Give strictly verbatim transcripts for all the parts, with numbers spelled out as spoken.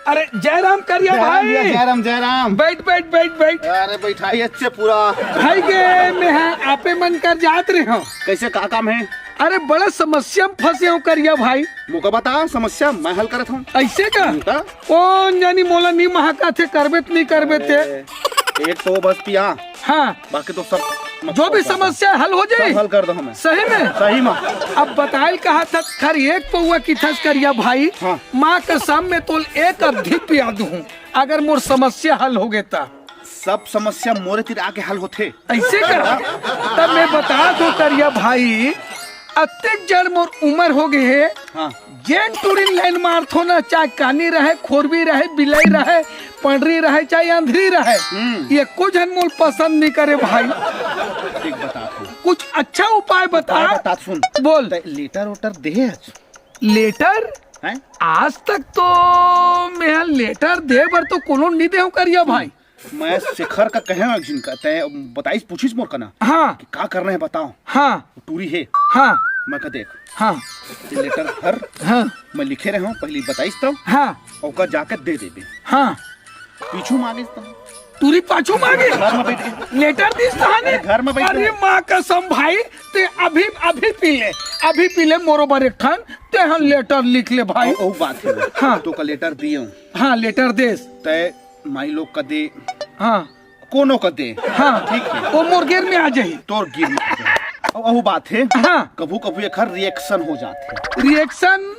अरे जय राम करिया जय राम भाई। भैया, जय राम, जय राम। बैठ, बैठ, बैठ, बैठ। अरे बैठाई अच्छे पूरा। भाई के मैं हा आपे मन कर जात रहे हूँ। कैसे, का काम है? अरे बड़ा समस्या में फंसे हूँ करिया भाई। मोका बता समस्या, मैं हल करत हूँ। ऐसे का? हम्म, का? कौन जानी मोला नी महाका थे, करबे त नहीं करबे ते। अरे, एक तो बस पिया। हाँ। बाकी तो सब जो भी समस्या हल हो जाए। सब हल कर दो हमें। सही में? सही में। अब बताइल कहा था, खर एक पौवा की थस करिया भाई। हाँ। माँ कसम में तोल एक अवधी पिया दूँ, अगर मोर समस्या हल हो गए ता। सब समस्या मोरे तीर आके हल होथे। ऐसे का? तब मैं बता दो करिया भाई, अतेक जड़ मोर उम्र हो गए है। हाँ। जेन टूरी लाइन मारथो ना, चाहे कानी रहे, खोरबी रहे, बिलाई रहे, पंडरी रहे, चाहे अंधरी रहे, हम्म। ये कुछ हन मोल पसंद नहीं करे भाई। ठीक बता तू। कुछ अच्छा उपाय बता। उपाय बता, सुन। बोल। ते लेटर ओटर दे आज। लेटर? हैं? आज तक तो मैं लेटर दे बर तो कोनो नहीं दे हूँ करिया भाई। मैं शेखर का कहे एक झिन का, तै बताइस, पूछिस मोर कना हाँ। कि का करना है बताओ। हाँ। वो टूरी है। हाँ। मैं कह देख। हाँ। ते लेटर भर। हाँ। मैं लिखे रहे हूँ, पहले बताइस तो। हाँ। ओकर जाके दे देबे। हाँ। पीछू मांगिस तो। टूरी पाछू मांगे? घर में बैठ के। लेटर दिस तहाने? अरे घर में बैठ के। अरे माँ कसम भाई, ते अभी, अभी पी ले, अभी पी ले मोरो बर एक ठन, ते हन लेटर लिख ले भाई। ओ, ओ बात है। हाँ। तो का लेटर दिए हूँ। हाँ, लेटर देस। तै माई लोग का दे। हाँ। कोनो का दे। हाँ। ठीक है। वो मोर गेर में आ जाही। तोर गेर में आ जाही। अब वहू बात है। हाँ। कभू कभू एकर रिएक्शन हो जात है। रिएक्शन?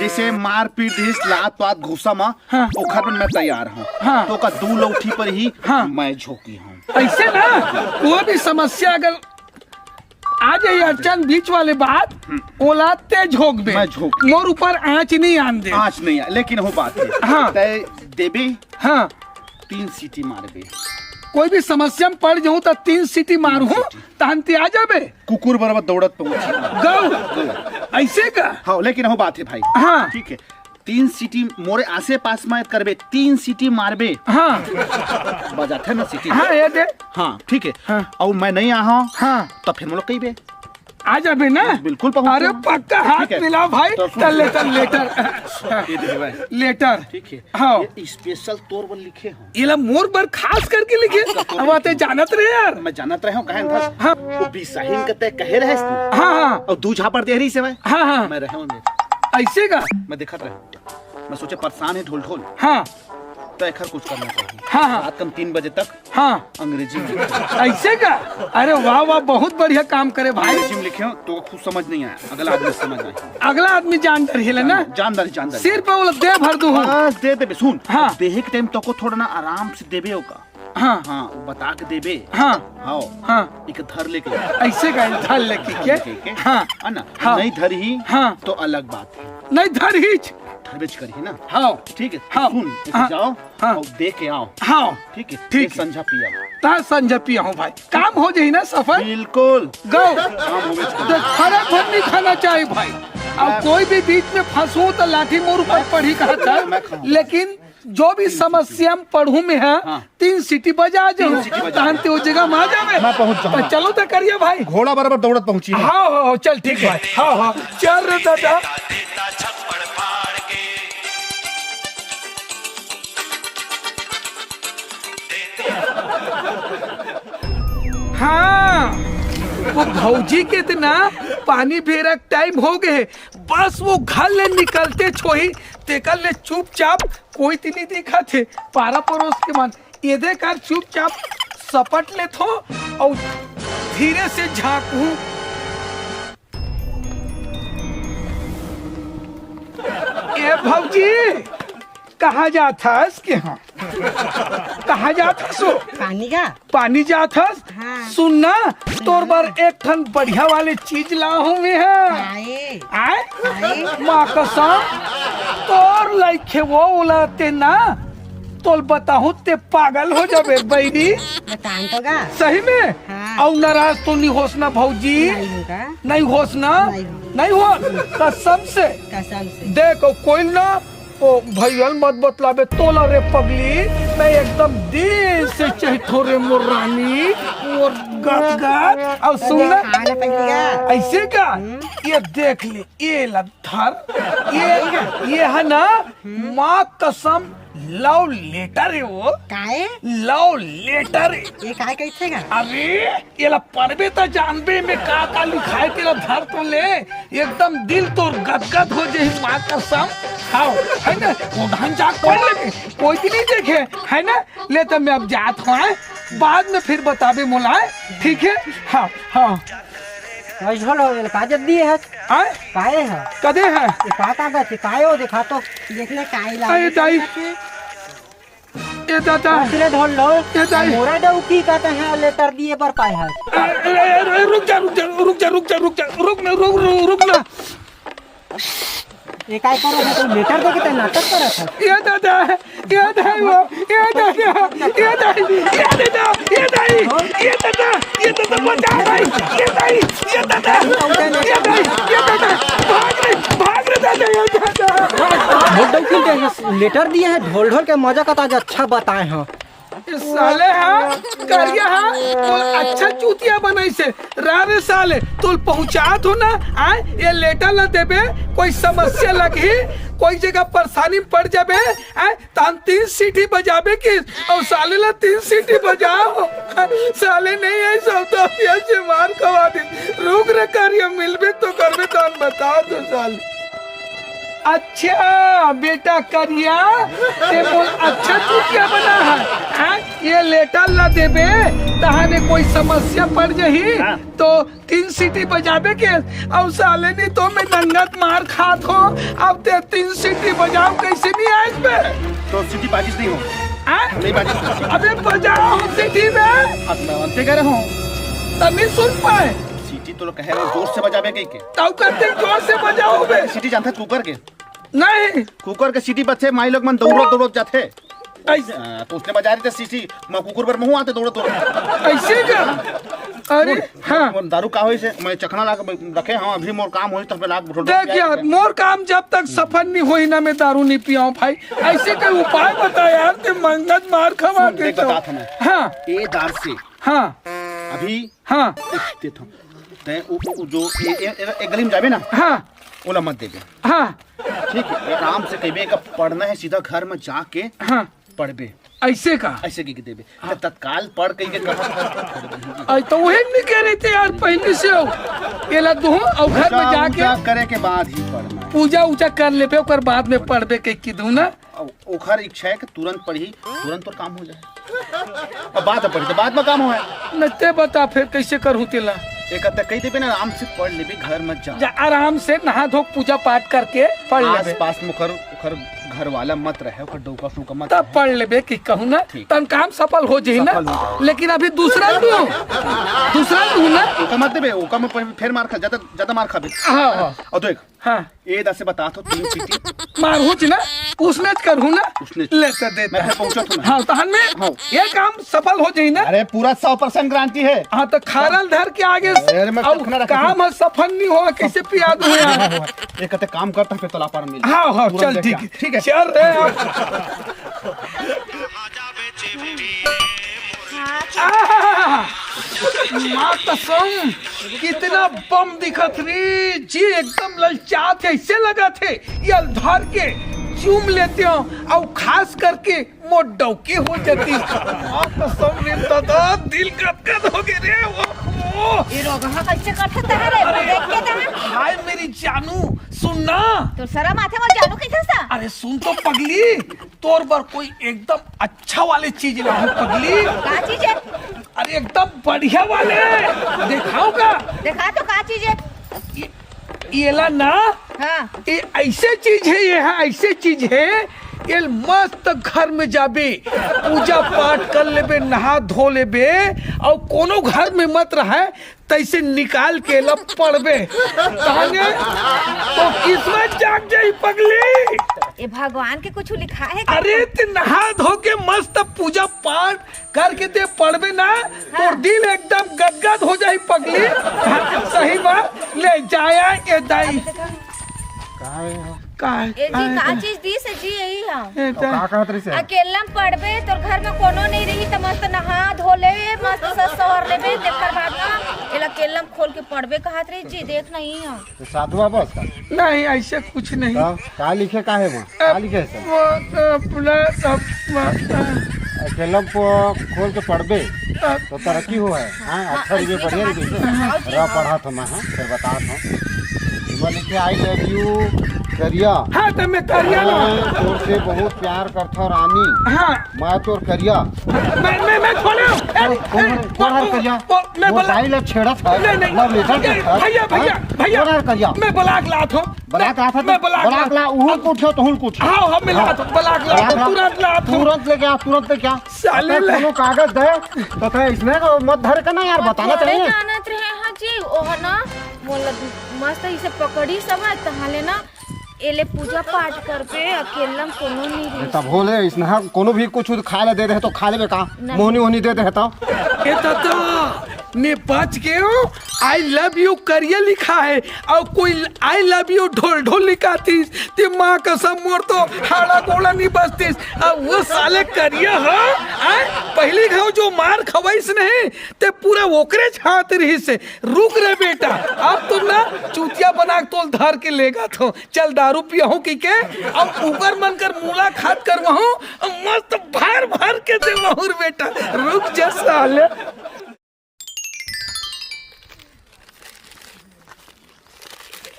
जैसे मारपीट दिस, लात पात घुसा मा, हाँ। ओखर में मैं तैयार हूँ। हाँ। तो का दू लौठी पर ही हाँ। मैं झोंकी हूँ। ऐसे ना, कोई भी समस्या अगर आ जाए अड़चन बीच वाले बात, हम्म। ओला ते झोंक दे। मैं झोंक। मोर ऊपर आँच नहीं आन दे। आँच नहीं आ, लेकिन हो बात है। हाँ। तै देबे। हाँ। तीन सीटी मारबे। कोई भी समस्या में पड़ जाऊं तो तीन सीटी मारू हूँ, सीटी। तहन ते आ जाबे। कुकुर बराबर दौड़त पहुंची। गौ। गौ। ऐसे का? हाँ, लेकिन हो बात है भाई। हाँ। ठीक है। तीन सीटी मोरे आसे पास में करबे, तीन सीटी मारबे। हाँ। बजाथे ना सीटी। हाँ, ये दे। हाँ, ठीक है। हाँ। और मैं नहीं आहा हूँ, हाँ। तो फिर मोला कहिबे। आ जाबे ना? बिल्कुल पहुंच अरे जाऊंगा। पक्का हाथ ठीक है। मिला भाई। तो सुन। चल ले, चल लेटर। ये दे भाई। लेटर। ठीक है। हाँ। ये स्पेशल तोर बर लिखे हूँ। एला मोर बर खास करके लिखे। खास करके अब आते लिखे। जानत रहे यार। मैं जानत रहे हूँ, कहे था। हाँ। वो बिसाहिन के तय कहे रहे इसने। हाँ, हाँ। और दू झापड़ दे रही से भाई। हाँ, हाँ। मैं रहे हूँ। ऐसे का? मैं देखत रहे। मैं सोचे परेशान है ढोल ढोल। हाँ। तो एखर कुछ करना चाहिए। हाँ, हाँ। रात कम तीन बजे तक हाँ। अंग्रेजी में। ऐसे का? अरे वाह, वाह, बहुत बढ़िया काम करे भाई। अंग्रेजी में लिखे हो तो खुद समझ नहीं आया, अगला आदमी समझ आया। अगला आदमी जान डर हिला ना? जान डर, जान डर। सिर पे वो दे भर दूँ। बस दे देबे, सुन। हाँ। देहे के टाइम तो को थोड़ा ना आराम से देबे होगा। हाँ। हाँ, वो बता के देबे। हाँ। हाँ। हाँ। एक धर लेके। ऐसे का धर लेके के? धर लेके के। हाँ। है ना? हाँ। नहीं धर ही हाँ। तो अलग बात है। नहीं धर ही। धरबेच करिए ना। हाँ। ठीक है, हाँ। सुन, ऐसे हाँ। जाओ हाँ। और दे के आओ। हाँ। ठीक है, ठीक। संझा पिया। ता संझा पिया हूँ भाई। काम हो जाही ना सफल? बिल्कुल। गौ। काम हो जाही। तो फरक भर नहीं खाना चाहिए भाई। अब कोई भी बीच में फंसू तो लाठी मोर ऊपर पड़ी कहा था। मैं खाऊं। लेकिन जो भी समस्या में पड़हूं मैं, हाँ, हाँ। तीन सीटी बजा जाऊं, तीन सीटी बजा तहन ते ओ जगह में आ जावे। मैं पहुंच जाऊं। तो चलो तो करिए भाई। घोड़ा बराबर दौड़त पहुंची। हाँ, हाँ, हाँ, चल ठीक है। हाँ, हाँ, चल रे दादा। हाँ, वो भौजी के इतना पानी बेरा टाइम हो गए, बस वो घर ले निकलते छोही, तेकर ले चुपचाप कोई ती नहीं देखा थे, पारा परोस के मन, एदे कर चुपचाप सपट लेथो और धीरे से झांकू। ए भौजी, कहाँ जात हस के? हाँ, कहाँ जात हस हो? पानी का? पानी जात हस? हाँ। सुन ना, तोर बर एक ठन बढ़िया वाले चीज ला हूँ मैं, हाँ। आए। आए? आए। माँ कसम, तोर लइखे वो उलाते ना, तोल बताहूँ ते पागल हो जाबे बईरी। बतान तो गा। सही में? हाँ। अउ नाराज तो नहीं होस ना भौजी? नहीं होगा। नहीं होस ना? नहीं हो। नहीं हो। कसम से। कसम से। देखो कोई ना, ओ भैया मत बतलाबे तोला रे पगली, मैं एकदम दिल से चहिथो रे मोर रानी, मोर गदगद। अउ सुन ना, अइसे का? ये देख ले, ये ला धर, ये, ये है ना, माँ कसम love letter है वो। काय? Love letter। ये काय कहिथे गा? अरे, ये ला पढ़बे त जानबे में का का लिखाए, तेला धर तो ले। एकदम दिल तोर गदगद हो जाही, माँ कसम। हाँ, है ना? वो ढंग जाके पढ़ लेबे, कोई भी नहीं देखे, है ना? ले त मैं अब जात हूँ, आय? बाद में फिर बताबे मोला, आय? ठीक है? हाँ, हाँ। अइझल हो गेल, का जल्दी है? आय? काहे है? कदे है? ये का कागज है? काहे हो, देखा तो। देख ले, काहे ला। अरे दाई। ए दादा। असले ढोल लो। ए दाई। मोरा डौकी का तहे letter दिए बर पाए है। ए, ए, ए, रुक जा, रुक जा, रुक जा, रुक जा, रुक जा, रुक ना, रुक, रुक, रुक ना। ये काय करो है, तू letter दे के तै नाटक करत है। ए दादा, ए दाई वो, ए दादा, ए दाई, ए दादा, ए दाई, ए दादा, ए दादा, बचा भाई, ए दाई, ए दादा, ए दाई, ए दादा, भाग रे, भाग रे दादा, ए दादा। मोर डौकी के letter दिए है, ढोल ढोल के मजा का ताज अच्छा बताए हो। ए साले हा, करिया हा, मोला अच्छा चूतिया बनाइसे। रा रे साले, तोल पहुंचात हो ना, आय, ये letter ला देबे, कोई समस्या लगही, कोई जगह परेशानी में पड़ जाबे, आय, तहन तीन सीटी बजाबे कि, अउ साले ला तीन सीटी बजाओ। साले नहीं आई, सब तो अभियान से मार खवा दे। रुक रे करिया, मिलबे तो करबे, तहन बता दो साले। अच्छा बेटा करिया, ते मोल अच्छा चूतिया बना है, हाँ? ये letter ला देबे, तहाने कोई समस्या पड़ जही, हाँ। तो तीन सीटी बजाबे के, अउ साले नहीं तो मैं नंगत मार खात हो, अब ते तीन सीटी बजाओ कैसे नहीं आए बे? तो सीटी बाजिस नहीं हो? हाँ? नहीं बाजिस। अबे बजाओ सीटी बे। अब मैं अंते करे हूँ। तब नहीं सुन पाए। सीटी तो लोग कहे रहे जोर से बजाबे कहिके। तब करते जोर से बजाओ बे। सीटी जानते कुकर के? नहीं। कुकर के सीटी बजथे, माई लोग मन दौड़त दौड़त जाथे। ऐसे। हाँ, तो उसने बजा रही थी सीटी, मैं कुकुर बर महू आते दौड़त दौड़त। ऐसे का? अरे, हाँ। वो दारू का होइसे, मैं चखना ला के रखे हूँ, अभी मोर काम होइस, तब लाग ढोल देख यार, मोर काम जब तक सफल नहीं होई ना, मैं दारू नहीं पियाऊँ भाई। ऐसे कोई उपाय बता यार, ते मंगत मार खवा सुन, के देख, तो। बतात हूँ मैं। हाँ। ए दार से। हाँ। अभी हाँ। एक देता हूँ। तैं उ, उ, उ, जो ए, ए, ए, एक गली में जाबे ना, हाँ। ओला मत देबे। हाँ। ठीक है, आराम से कहिबे, "का पढ़ना है, सीधा घर में जाके हाँ। पढ़बे।" ऐसे का? ऐसे कह के देबे। हाँ। त तत्काल पढ़ कहिके कहा। आई तो वही नहीं कह रहे थे यार, पहले से हो। एला दो, अउ घर में पूजा जाके उजा करे के बाद ही पढ़ना है। पूजा उजा कर लेबे, ओकर बाद में पढ़बे कह के दूँ ना। अब ओखर इच्छा है कि तुरंत पढ़ी, तुरंत तोर काम हो जाए। अब बाद में पढ़ी तो बाद में काम होए। न ते बता फिर कैसे करहूँ तेला? एक हफ्ता कही देबे ना, आराम से पढ़ लेबे, घर मत जा। जा, आराम से नहा धो के पूजा पाठ करके पढ़ लेबे। आसपास में ओखर, ओखर घर वाला मत रहे, ओखर डौका फूका मत तब रहे। पढ़ लेबे कि कहूँ ना, ठीक। तन काम सफल हो जाही ना। सफल हो जाए। लेकिन अभी दूसरा दू, दूसरा दू ना। ओका मत देबे, ओका में फिर मार खा, ज्यादा, ज्यादा मार खाबे। हाँ, हाँ। और देख, हाँ। ए दस से बता तो तीन सीटी। मारहूँ जी ना, उसने च करहूँ ना। उसने च। ले तो देता। मैं फिर पहुंचा था ना। हाँ, तहन में हाँ। ये काम सफल हो जाही ना। अरे, पूरा सौ percent guarantee है। हाँ, तो खारल धर के आगे अरे, मैं अउ चखना रखा काम था। है सफल नहीं हो, कैसे पिया दूँ यार? ये कहते काम करता, फिर तला पार मिल। हाँ, हाँ, तुरंत चल, देख ठीक क्या। है। ठीक है। चल रे, आप। आह! माँ कसम, कितना बम दिखत रे जी, एकदम ललचात हे, ऐसे लगत हे, ये धर के चूम लेते हो, अउ खास करके मोर डौकी हो जाती। माँ कसम रे दादा, दिल गदगद हो गए रे, ओ, ओ। ये रोगहा कैसे करत हे रे, देख के तहां। हाय मेरी जानू, सुन ना। तो शरम आथे मोर जानू कैसे सा? अरे सुन तो पगली, तोर बर कोई एकदम अच्छा वाले चीज लाहूं पगली। का चीज है? अरे एकदम बढ़िया वाले। देखाओ का? देखा तो का चीज है? ये, येला ना। हाँ। ये ऐसे चीज है, ये है ऐसे चीज है। ये मस्त घर में जाबे, पूजा पाठ कर लेबे, नहा धो लेबे, अउ कोनो घर में मत रहे, तैसे निकाल के ला पढ़बे, ताने तो किस्मत जाग जाई पगली। ए भगवान के कुछ लिखा है का? अरे ते नहा धो के मस्त पूजा पाठ करके ते पढ़बे ना, तोर दिल एकदम गदगद हो जाई पगली। हाँ, सही बात, ले जाया ए दाई। ताय, ए जी, ताय, का ताय। चीज दिस हे जी, यही ह। ए, अउ ताय। का कहत रहिस हे? अकेल्ला म पड़बे, तोर घर म कोनो नइ रही, त मस्त नहा धो ले, मस्त सज संवर लेबे, तेखर बाद न एला अकेल्ला म खोल के पड़बे कहत रहिस जी, देख नहीं ह। तो साधु बाबा का? नहीं, ऐसे कुछ नहीं। तो का लिखे का हे वहाँ? का लिखे हे सर? वो, अ, अपना, अ, अकेल्ला म खोल के पड़बे, अ, तो तरक्की हो है। हाँ, अच्छा रुपये बढ़िया रुपये से। हाँ। रह पढ़ा था मैं, हाँ, फिर बता था। मैं लिखे, "I love you, करिया।" हाँ, तो मैं करिया ना। मैं तोर से बहुत प्यार करता रानी। हाँ। मैं तोर करिया। मैं, मैं, मैं थोड़े हूँ। ए, अरे, कौन, ए, कौन है वो, करिया? वो, मैं वो बोला, भाई ला छेड़ा था। नहीं, नहीं। Love letter ए, देता। भैया, भैया, हाँ? भैया। कौन है करिया? मैं ब्लाक लात हूँ। ब्लाक लात हूँ। मैं ब्लाक ब्लाक लात ला, हूँ। उहुल कुछ हो तो उहुल कुछ। हाँ, हाँ, मैं हाँ। लात हूँ, ब्लाक लात हूँ, ब्लाक ला। तुरंत लात हूँ। तुरंत लेके आ, तुरंत लेके आ। साले अगर ले। कोनो कागज दे, तो थे इसने को मत धर के ना यार, बताना थोड़े चाहिए। जानत रहे हैं जी, ओह ना, मोला मस्त इसे पकड़ी सब है, तहाँ ले ना, एले पूजा पाठ करबे, अकेल्ला म कोनो नहीं अरे रही। तब हो ले, इसने हाँ, कोनो भी कुछ खा ले दे दे तो खा लेबे का? नहीं। मोहनी वोहनी दे दे तो। ए दादा, मैं बच गयो। I love you करिया लिखा है, अउ कोई I love you ढोल ढोल लिखातिस, ते माँ कसम मोर तो हाड़ा गोड़ा नहीं बजतिस। अब वो साले करिया ह, आय, पहली घाव जो मार खवाइस नहीं, ते पूरा ओकरे छात रहिस हे। रुक रे बेटा, अब तो ना चूतिया बना के तोल धर के लेगा तो। चल दारू पियाहूं की के, अब ऊपर मन कर मुलाकात करवाहूं, मस्त भर भर के देवाहूं रे बेटा। रुक जा साले।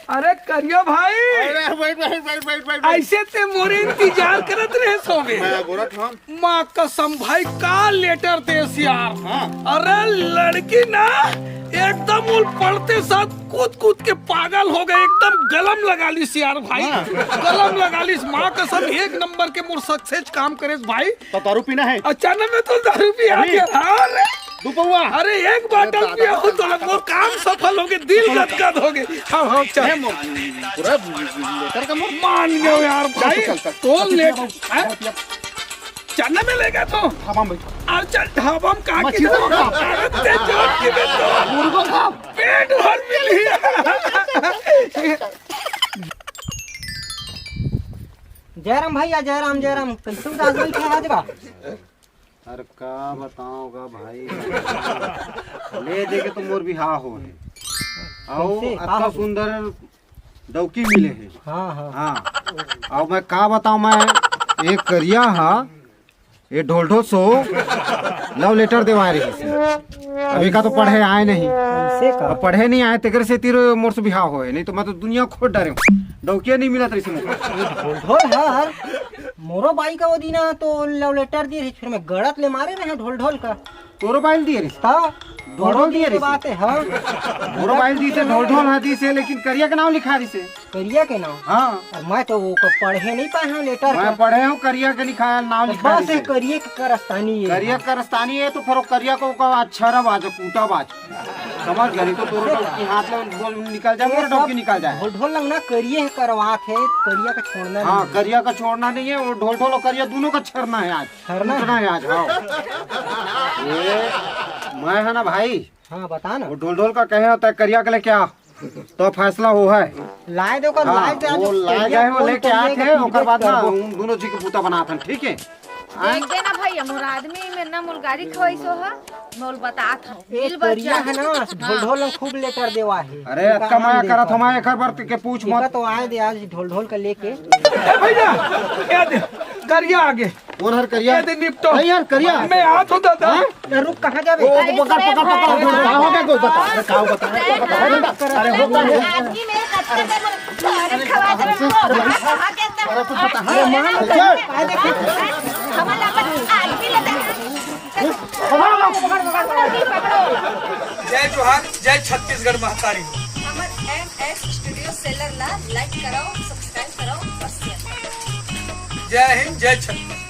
अरे करिया भाई, अरे बैठ, बैठ, बैठ, बैठ, बैठ, बैठ। ऐसे ते मोरे इंतजार करत रहे सोगे। मैं गोरख हम। माँ कसम भाई, का लेटर देस यार। हाँ। अरे लड़की ना एकदम उल पढ़ते साथ कूद कूद के पागल हो गए, एकदम गलम लगा लीस यार भाई। हाँ। गलम लगा लीस, माँ कसम एक नंबर के मोर सक्सेस काम करेस भाई। तो दारू पीना है? अचानक में तो दारू पिया अभी? गया। हाँ रे। दो पौवा? अरे एक अरे बाटल दादा, पिया हो तो दादा। वो काम सफल हो गए, दिल गदगद हो गए। हाँ, हाँ, चल। ए, मो-, पूरा लेटर का मोर मान गयो यार चल, भाई। चल, चल। तो अच्छा, लेट, ठीक है, हैं? बाबू। चन्ना में लेगा तो। ढाबा में बैठो। अरे चल ढाबा में कहाँ की मछली तो? ढाबा? अरे ते जोर की बे तो। मुर्गो ढाबा। पेट भर मिली। जयराम भैया, जयराम, जयराम, कैसे उदास बैठे हैं आज का? अरे का बताओ गा भाई, ले दे के तो मोर बिहाव हो हे। आओ, कैसे? का अतना हो? सुंदर डौकी मिले हे। हाँ, हाँ। हाँ। अउ मैं का बताओं, मैं एक करिया हा, ये ढोलढो सो लव लेटर देवाए रहिस हे। अभी का तो पढ़े आए नहीं। कैसे का? अब पढ़े नहीं आए, तेकर से तीर मोर से बिहाव होए, नहीं तो मैं तो दुनिया खोज डारे हूँ। डौकिया नहीं मिलत रहिस हे मोर। ये ढोलढोल हर मोरो बाई का वो दिन तो लव लेटर दिए रहिस, फिर मैं गड़त ले मारे रहे ढोलढोल का। तोरो बाई ल दिए रहिस? ता ढोलढोल दिए के रहिस? बात है, हाँ। मोरो बाई ल दिए ढोलढोल हा दिए, लेकिन करिया के नाम लिखा रहिस हे। करिया के नाम? हाँ। अब मैं तो वो को पढ़े नहीं पाए हूँ लेटर मैं का। पढ़े हूँ, करिया के लिखा है, नाम तो लिखा बस रहिस हे। करिए के करस्तानी है। करिया करस्तानी है तो फिर वो करिया को का अच्छा रहा बाज, कूटा बाज। समझ गए, नहीं तो तोरो डौकी हाथ ले बोल निकल जाए, ये मोर डौकी सब निकल जाए। ढोलढोल लंग ना करिए है करवात है, करिया का छोड़ना हाँ, नहीं है। करिया का छोड़ना नहीं है, वो ढोलढोल और करिया दोनों का छरना है आज। छरना छरना है। है आज, हाँ। ये मैं है ना भाई, हाँ, बता ना। वो ढोलढोल का कहे होता है, करिया के लेके आ, तो फैसला हो है। लाए दे ओकर, हाँ, लाए दे, आज वो लाए करिया गए हो, कौन लेके करिया आते के हैं, ओकर पीछे बाद ना करबो। उन दोनों जी के पूता बनात हन, ठीक है? हाँ? देख देना भैया, मोर आदमी में ना मोर गाड़ी खवाई सो हा, मैं ओल बतात हूँ। ए, मिल बस करिया जा। है ना, हाँ। ढोलढोल में खूब लेटर देवा है। अरे, इनका अतका माया करत हमारे एक बार के पूछ मत। तो आए दे आज ढोलढोल का लेके। ए भैया, ए दे, करिया आगे। कौन हर करिया? ए दे निपटो। नहीं यार, करिया। मैं हाथ होता था। हाँ? ए, रुक, कहाँ जाबे? ओ, ओ, पकड़, पकड़, पकड़, पकड़। का हो गया, कोई बता, अरे, का हो बता, अरे, बता, अरे, बता, अरे, हो गया, हो गया। आदमी मेरे कत्थे पे अरे, खवा दे, अरे, अरे, अरे, तू बता, अरे, हाँ, मान ले। हमारा अपन आदमी लेते हैं। जय जोहार, जय छत्तीसगढ़ महतारी। हमर एम एस स्टूडियो सेलर ला लाइक कराओ, सब्सक्राइब कराओ और शेयर कराओ। जय हिंद, जय छत्तीसगढ़।